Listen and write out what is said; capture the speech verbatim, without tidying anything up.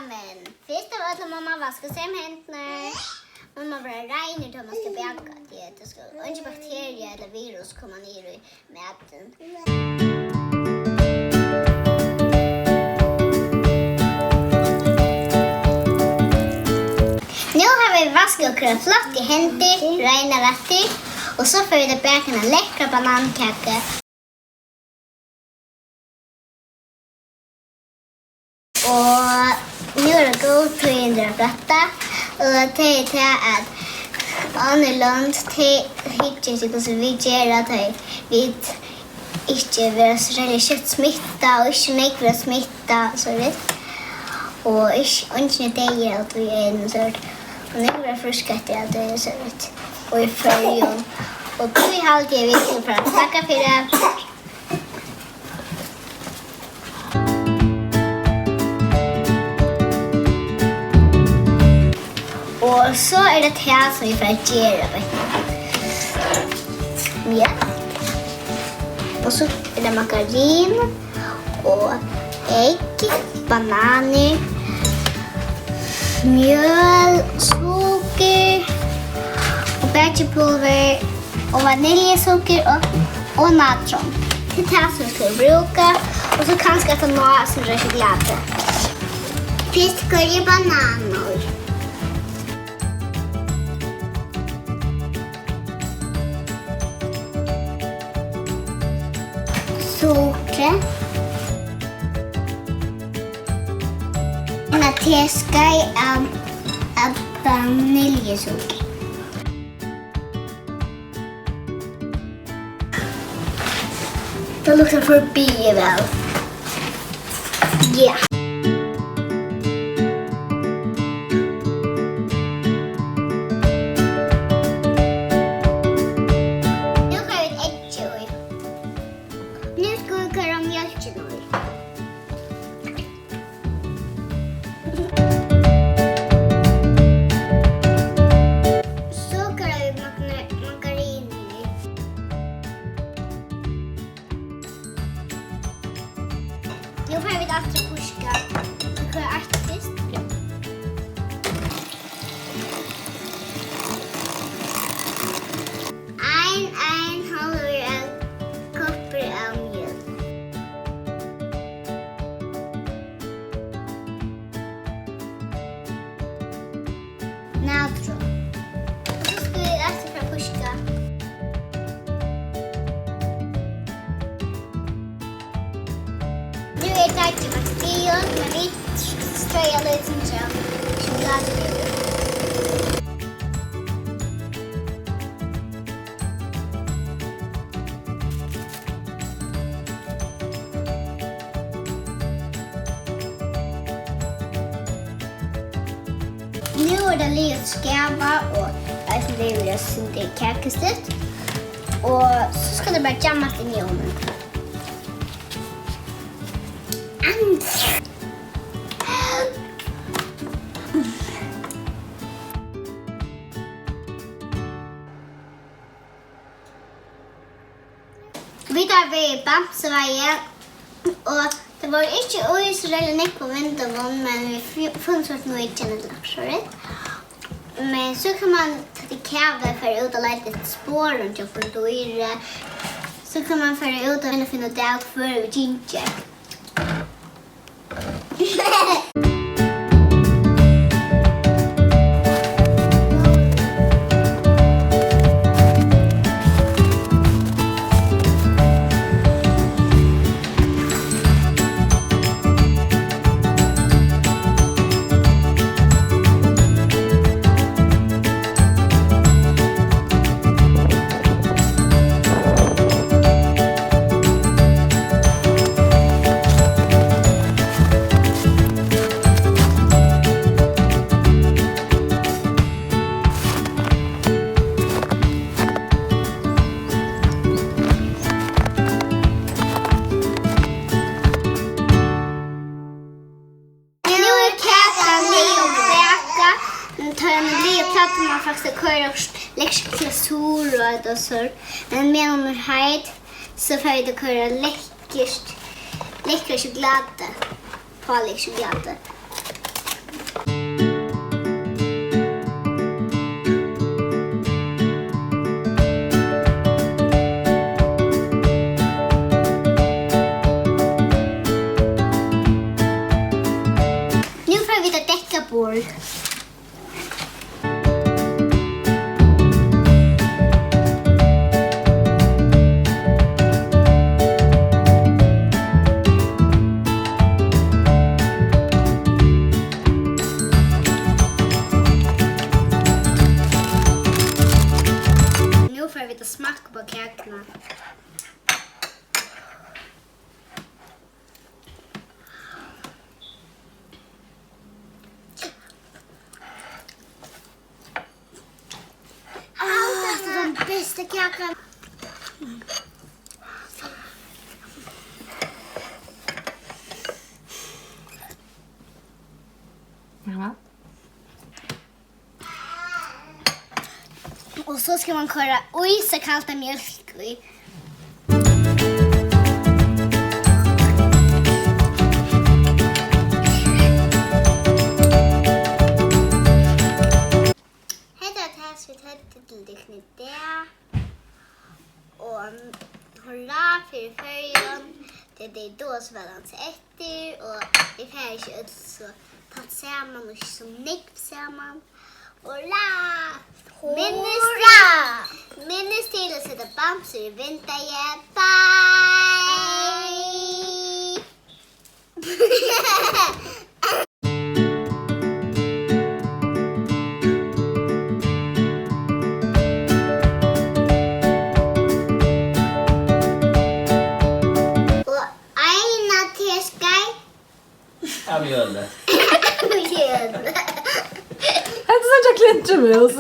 Men fyrst av øllum má man vaska seg um hendurnar. Man má vera reinur, tá man skal baka, tí at tað skal eingin bakteria ella virus koma niður í matin. Nú hava vit vaskað okkara flottu hendur, reinar aftur, og so fara vit at baka eina lekkra banankaku. Og nú eru góð tíðindi at frætta, og tað er tað, at onnur lond, tey hyggja eftir, hvussu vit gera, tá vit ikki verða so serliga skjótt smittað, og ikki nógv verða smittað, og so vítt. Og ikki, eingin er deyður av tí enn, so vítt. Og nógv verða frísk eftir av tí, so vítt. Og í Føroyum. Og tí haldi eg, vit skulu fara at takka fyri. Og so er tað tað, sum vit fara at gera beint nú. Mjólk. Og so er tað margarin og egg, bananir, mjøl, sukur og bakipulvur og vaniljusukur og, og natron. Tað er tað, sum vit skulu brúka, og so kanska at ná eitt sindur av sjokulátu. Fyrst koyri eg bananir. Sukur. Eina teskeið av, av vaniljusukri. Tað luktar forbiðið væl. Ja. Nú koyra vit eggið í. Nú skulu vit koyra mjólkina í. So koyra vit margari-, margarinið í. Nú fara vit aftur at píska. Vit koyra eitt fyrst. Ein, ein hálvur av, koppur av mjólk. Natron. Og so skulu vit aftur fara at píska. Nú er deiggið bakað til, men vit strøya lítið sindur av sjokulátu yvir. Nú er tað liðugt at skava, og eisini liðugt at sindur kakustykt. Og so skal tað bara jammast inn í ovnin. Vit hava verið í Bamsevegi, og tað vóru ikki í so ræðuliga nógvum vindeygunum, men vit fu-, funnu so eitt nýggjum ella okkurt sovorðið. Men so kann man, tá tað er kavi, fara út og leita eftir sporum hjá onkrum dýri. So kann man fara út og finna út av, hvør hevur gingið. Nú er kakan liðug at baka. Tá hon er liðug, plagdi man faktiskt at koyra okkurt lekkurt glasur á hetta, so, men meðan hon er heit, so fari eg at koyra lekkurt, lekkra sjokulátu, pálíkt sjokulátu. Nú fara vit at dekka borð. Nú fara vit at smakka upp á kakuna. Au, tað er tann besta kakan. Ja. Og so skal man koyra í so kalda mjólk í. Hetta er tað, sum vit høvdu til tykkum í dag. Og hurra fyri Føroyum, tí tey duga so væl at ansa eftir, og vit fara ikki øll so tætt saman og ikki so nógv saman. Hurra! Minnist til, minnist til at seta bamsur í vindeygað. Bye! Og eina teskeið av mjøli. Mjøli. Hetta er so ein klimpur mus.